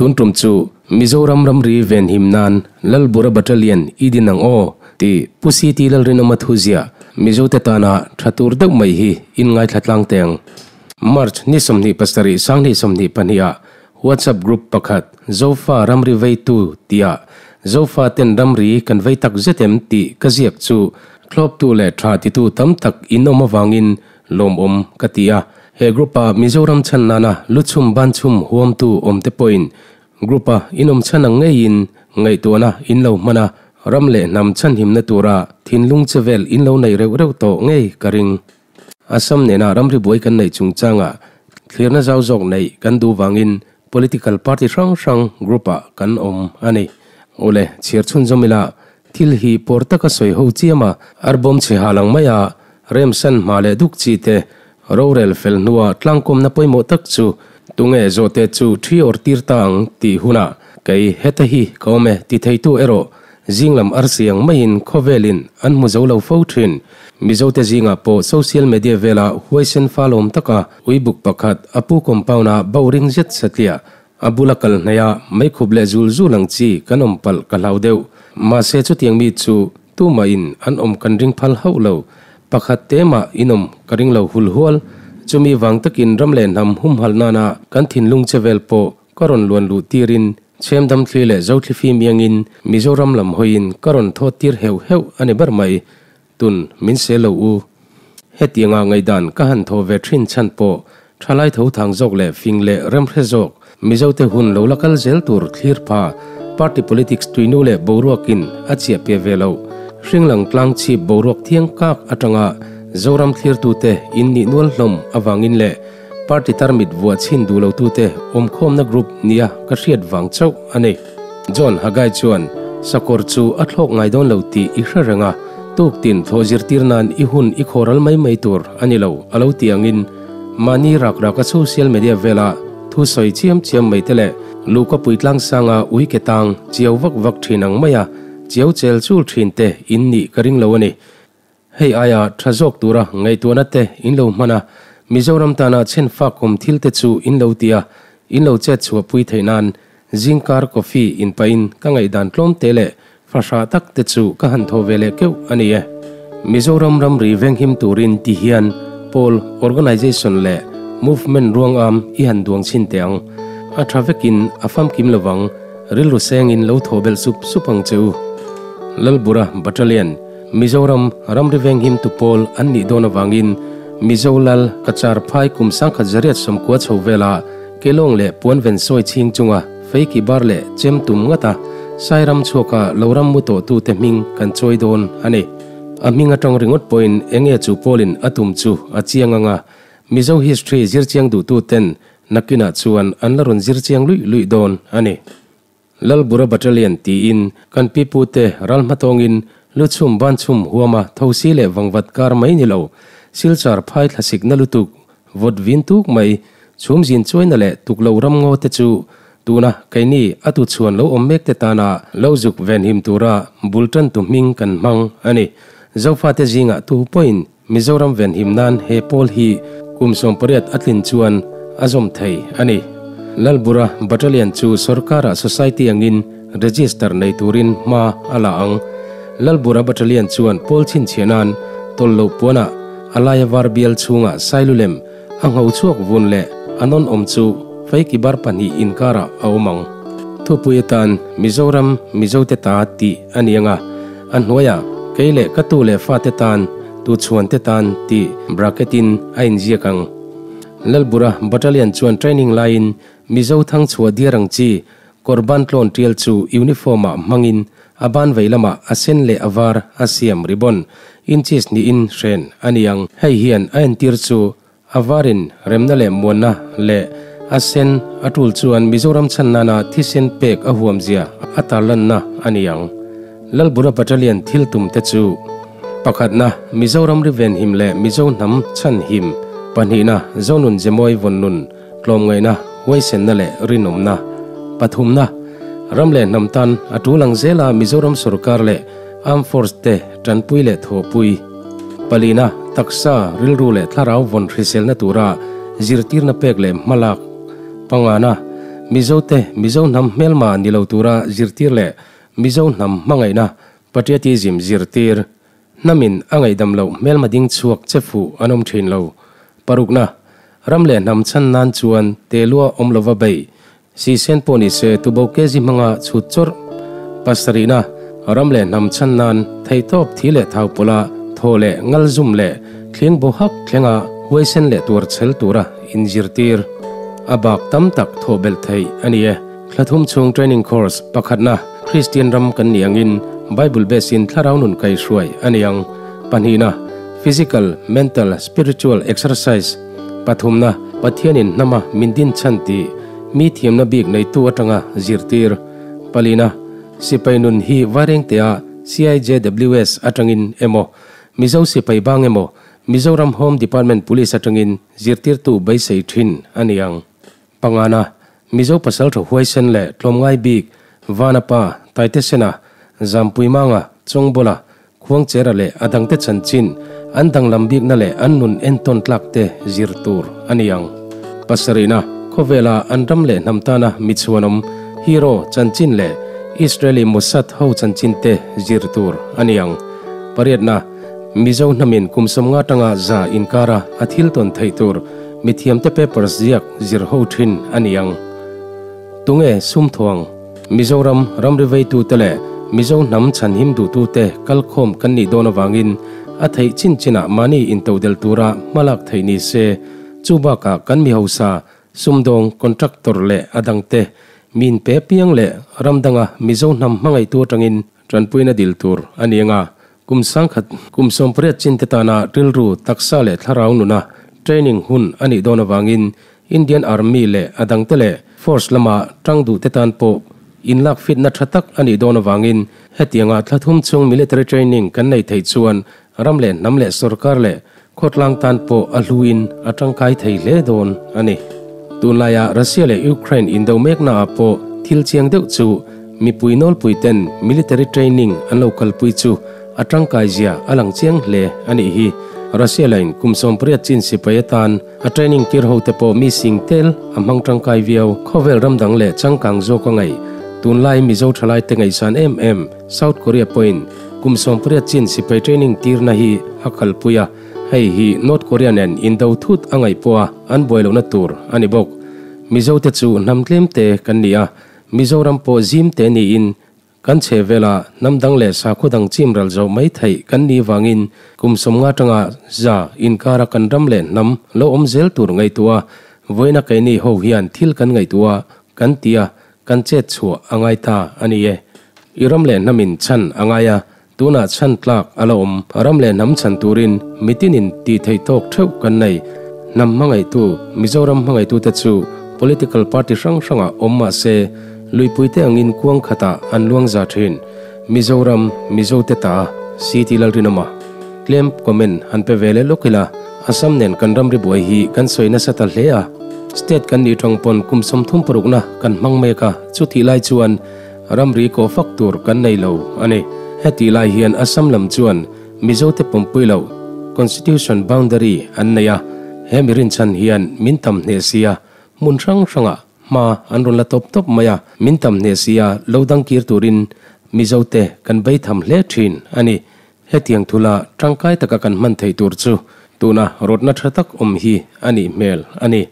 Tun tum chu Mizoram ramri venhim nan Lalbura Battalion i din ang aw tih Pu CT Lalrinawma thu ziah Mizote tana tha tur deuh mai hi in ngaithla tlang teh ang. March ni 27 2022 ah WhatsApp group pakhat Zofa ramri veitu tihah Zofa ten ramri kan vei tak zet em tih ka ziak chu thlawptu leh tha titu tam tak in awm avangin lawmawm ka ti a. He group-a Mizoram chhan nana luchhum banchhum huamtu awmte pawhin group-a inawm chhan ang ngeiin ngaihtuahna in lo hman a, ram leh hnam chhanhimna tura thinlung che vel in lo nei reuh reuh tawh ngei ka ring. Assam nena ramri buai kan neih chungchangah thlirna zau zawk neih kan duh vangin political party hrang hrang group-ah kan awm a ni. Awle, chhiar chhunzawm ila thil hi pawr taka sawi ho chiam a, arbawm chhe ha lang mai a, remsan hma leh duk chi te rorel fel hnua tlangkawmna pawimawh tak chu tunge zawhte chu thi awr tir ta ang tih hunah kei heta hi ka awm e ti theitu erawh Zinglam arsi ang maiin khawvelin an hmu zo lo fo thin. Mizote zingah pawh social media vela huaisen falawm taka uibuk pakhat a pu compound-a bo ring zet satliah a bula kal hnaih a meikhup leh zul zul ang chi kan awm palh ka hlau deuh. Mahse chutiang mi chu tumahin an awm kan ring phal hauh lo. Pakhat te mah inawm ka ring lo hul hual. Chumi vang takin ram leh hnam humhalh nana kan thinlung che vel pawh Ka rawn luan luh tirin Chhemdam thli leh Zothli fim iangin Mizoram lam hawiin ka rawn thawt tir heuh heuh a ni ber mai. Tun min se lo u. Hetianga ngaihdan ka han thaw ve thin chhan pawh thalai tho thang zawk leh fing leh remhre zawk Mizote hun lo la kal zel tur thlir pha party politics tuinu leh boruakin a chiah piah ve loh. Hringlang tlang chhip boruak thiang kak atanga Zoram thlirtute in nih nual hlawm avangin leh Party tarmit vuah chhin duh lotute awmkhawmna group nia ka hriat vang chauh a ni. John Haggai chuan, Sakawr chu a thlawk ngai dawn lo tih i hre reng a, tuktin thlawh zirtir nan i hun i khawral mai mai tur a ni lo, a lo ti angin mahni rak raka social media vela thu sawi chiam chiam mai te leh luhkapui tlangsanga ui ke tang chiau vak vak thin ang maia chiau chel chul thin te in nih ka ring lo a ni. Hei aia tha zawk tura ngaihtuahna te in lo hman a, Mizoram tana chhen fak awm thil te chu in lo ti a, in lo chet chhuah pui theih nan zingkar coffee in pahin ka ngaihdan tlawm te leh fahrah tak te chu ka han thaw ve leh keuh a ni e. Mizoram ramri venghim turin ti hian pawl, organization leh movement ruangam i han duang chhin teh ang. A tha vekin a famkim lovang, rilru sengin lo thaw belh sup sup ang che u. Lalbura Battalion. Mizoram ramri venghim tu pawl an nih dawn avangin Mizo lal Kachar phai kum 1990 chho vela kelawng leh puanven sawi chhing chunga feiki bar leh chem tum ngata Sairam chhuaka lo ram mu tawhtute hming kan chawi dawn a ni. A hming atang ringawt pawhin enge chu pawlin a tum chu a chiang anga Mizo history zirchiang duhtuten nakinah chuan an la rawn zirchiang luih luih dawn a ni. Lalbura Battalion tiin kan pipute ral hmatawngin luchhum banchhum huama thosi leh vangvat kar mai ni lo, Silchar phai thlasikna lutuk, vawt vin tuk mai, chhum zin chuaina leh tuklo ramngaw te chu tuna keini a tuchhuan lo awm mek te tana lo zuk venhim tura bul tantu hming kan hmang a ni. Zofate zingah tu pawhin Mizoram venhim nan he pawl hi kum 18 a tlin chuan a zawm thei a ni. Lalbura Battalion chu sorkara society angin register nei turin hma a la ang. Lalbura Battalion chuan pawl chhinchhiah nan tawlh loh puanah a laia var bial chhungah sailulem a ngho chhuak vun leh a nawn awm chu feiki bar pahnih inkarah a awm ang. Thupui atan Mizoram Mizote ta tih a ni ang a. A hnuaiah kei leh ka tu leh fate tan, tu chhuan te tan tih bracket in a inziak ang. Lalbura Battalion chuan training laiin Mizo thang chhuah diar ang chi kawr ban tlawn tial chu uniform ah hmangin a ban vei lamah a sen leh a var a siam ribbon inches niin hren a ni ang. Hei hian a entir chu A varin remna leh muanna leh a sen a tul chuan Mizoram chhan nana thisen pek a huamzia a tarlanna a ni ang. Lalbura Battalion thil tum te chu, Pakhatna, Mizoram ri venhim leh Mizo hnam chhan him, Pahnihna, Zonun Zemawi vawn nun, tlawmngaihna, huaisenna leh rinawmna, Pathumna, Ram leh hnam tan a tul ang zela Mizoram sorkar leh Armed Force te tanpui leh thawhpui. Palina, taksa, rilru leh thlarau vawn hriselna tura zirtirna pek leh hmalak. Pangana, Mizote Mizo hnam hmelma ni lo tura zirtir leh Mizo hnam hmangaihna, patriotism, zirtir. Hnamin a ngaihdam loh hmelma ding chhuak che fuh an awm thin lo. Parukna, Ram leh hnam chhan nan chuan telua awm lova bei, Sisen pawh ni se tubo kg hmanga chhut chawrh. Pasarihna, Ram leh hnam chhan nan theihtawp thi leh thau pawla thaw leh ngal zum leh thling bo hak thlenga huaisen leh tuar chhel tura inzirtir. A bak tam tak thawh belh theih a ni e. Thla thum chhung training course pakhatna Kristian ram kan nih angin Bible base in thlarau nun kaihhruai a ni ang. Pahnihna, Physical, Mental, Spiritual exercise. Pathumna, Pathianin hnama min din chhan tih mi thiamna bik neitu atanga zirtir. Palina, Sipai nun hi Vairengtea CIJWS atangin emaw, Mizo Sipai Bang emaw, Mizoram Home Department Police atangin zirtirtu beisei thin a ni ang. Pangana, Mizo pasaltha huaisen leh tlawmngai bik Vanapa, Taitesena, Zampuimanga, Chawngbawla, Khuangchera leh a dangte chanchin, an danglam bikna leh an nun entawn tlak te zir tur a ni ang. Pasarihna, Khawvela an ram leh hnam tana michhuanawm, hero, chanchin leh Israeli Mossad ho chanchin te zir tur a ni ang. Pariatna, Mizo hnamin kum 50 tanga za inkara a thil tawn theih tur mithiamte papers ziak zir ho thin a ni ang. Tunge sumthuang? Mizoram ramri veitute leh Mizo hnam chhanhim duhtute kalkhawm kan nih dawn avangin a theih chin chinah mahni intodel tura hmalak theih ni se, chu bakah kan mi hausa, sumdawng, contractor leh a dangte min pe piang leh ram danga Mizo hnam hmangaihtu atangin tanpuina dil tur a ni anga kum sangkhat kum 80 chin te tana rilru taksa leh thlarau nuna training hun a nih dawn avangin Indian Army leh a dangte leh force lama tang duhte tan pawh inlak fitna tha tak a nih dawn avangin hetianga thla thum chung military training kan nei theih chuan ram leh hnam leh sorkar leh khawtlang tan pawh a hluin a tangkai thei hle dawn a ni. Tunlaia Russia leh Ukraine indo mekna ah pawh thil chiang deuh chu mipui nawlpui ten military training an lo kalpui chu a tangkai zia a lang chiang hle a nih hi. Russia lain kum 80 chin sipai atan a training tir ho te pawh mi sing tel a hmang tangkai viau. Khawvel ram dang leh changkang zawk a ngaih tunlai Mizo thalai te ngaihsan em em South Korea pawhin kum 80 chin sipai training tirna hi a kalpui a, hei hi North Korea nen indo thut a ngaih pawha an buai lohna tur a ni bawk. Mizo te chu hnam tlem te kan ni a, Mizoram pawh zim te niin kan chhe vela hnam dang leh sakhaw dang chim ral zawh mai theih kan nih vangin kum 50 tanga za inkara kan ram leh hnam lo awm zel tur ngaihtuah a, vawiina keini ho hian thil kan ngaihtuah a, kan ti a, kan chet chhuah a ngai ta a ni e. I ram leh hnamin chhan a ngai a, tunah chhan tlak a la awm. Ram leh hnam chhan turin mitinin tih theih tawk theuh kan nei. Hnam hmangaihtu, Mizoram hmangaihtute chu political party hrang hrangah awm mah se, luipuite angin kuang khatah an luang za thin. Mizoram, Mizote ta, CT Lalrinawma. Tlem comment han pe ve leh lawk ila, Assam nen kan ramri buai hi kan sawi nasa ta hle a. State kan nih tang pawn kum 36 na kan hmang mek a, chutih lai chuan ramri kawh fak tur kan nei lo a ni. Hetih lai hian Assam lam chuan Mizote pawmpui loh Constitution boundary an nei a, he mi rinchhan hian min tam hneh sia hmun hrang hrangah hma an rawn la tawp tawp mai a, min tam hneh sia lo dang kir turin Mizote kan bei tham hle thin a ni. Hetiang thula tangkai taka kan hman theih tur chu tuna rawtna tha tak awm hi a nih hmel a ni.